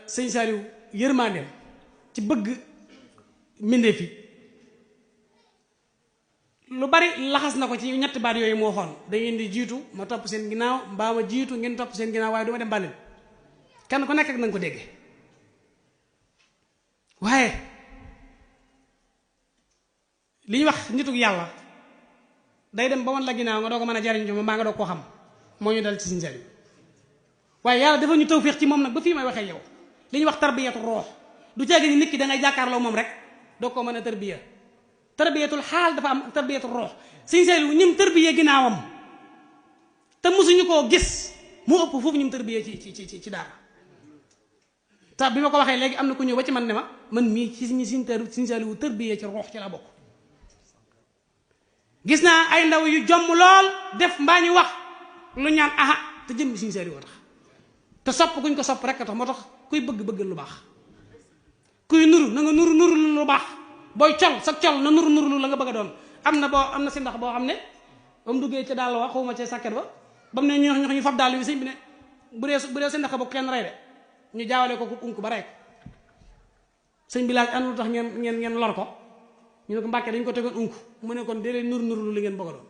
sëñ Saliou yërmandeem ci bëgg mbindeef yi lu bari laxas na ko ci ñetti baat yooyu moo xoon da ngeen di jiitu ma topp seen ginnaaw mbaa ma jiitu ngeen topp seen ginnaaw waaye du ma dem bàllin kenn ku nekk ak na nga ko déggee waaye li ñuy wax nitug yàlla day dem ba wan la ginnaaw nga doo ko mën a jariñ ma mbaa nga doo koo xam moo ñu dal ci sëñ Saliou waaye yàlla dafa ñu tawféex ci moom nag ba fii may waxee yow li ñuy wax tarbiyatu roox du ceegi ni nit ki da ngay jàkkaarloo moom rek doo ko mën a tarbiyatul xaal dafa am tarbiyatul roox sëñ Saliou ñim tarbiya ginnaawam te mosuñu koo gis mu ëpp foofu ñim tarbiya ci daara te bi ma ko waxee léegi am na ku ñëw ba ci man ne ma man mii ci sëñ Saliou tarbiya ci roox ci la bokk gis naa ay ndaw yu jomm lool def mbaa ñu wax lu ñaan aha te jëm bi sëñ Saliou tax te sopp kuñ ko sopp rek a tax moo tax kuy bëgg lu baax kuy nuru na nga nuru lu baax booy col sa col na nuru la nga bëgg a doon am na si ndax boo xam ne ba mu duggee ca daal wa xawma ca sàkket ba ba mu ne ñox ñu fab daal wi sëñ bi ne bu dee si ndax ba kenn rey de ñu jaawale ko unk ba rey ko sëñ bi laaj an lu tax ngeen lor ko ñu ne ko Mbàkke dañ ko tegoon unk mu ne kon déedéet nuru li ngeen bëgg a doon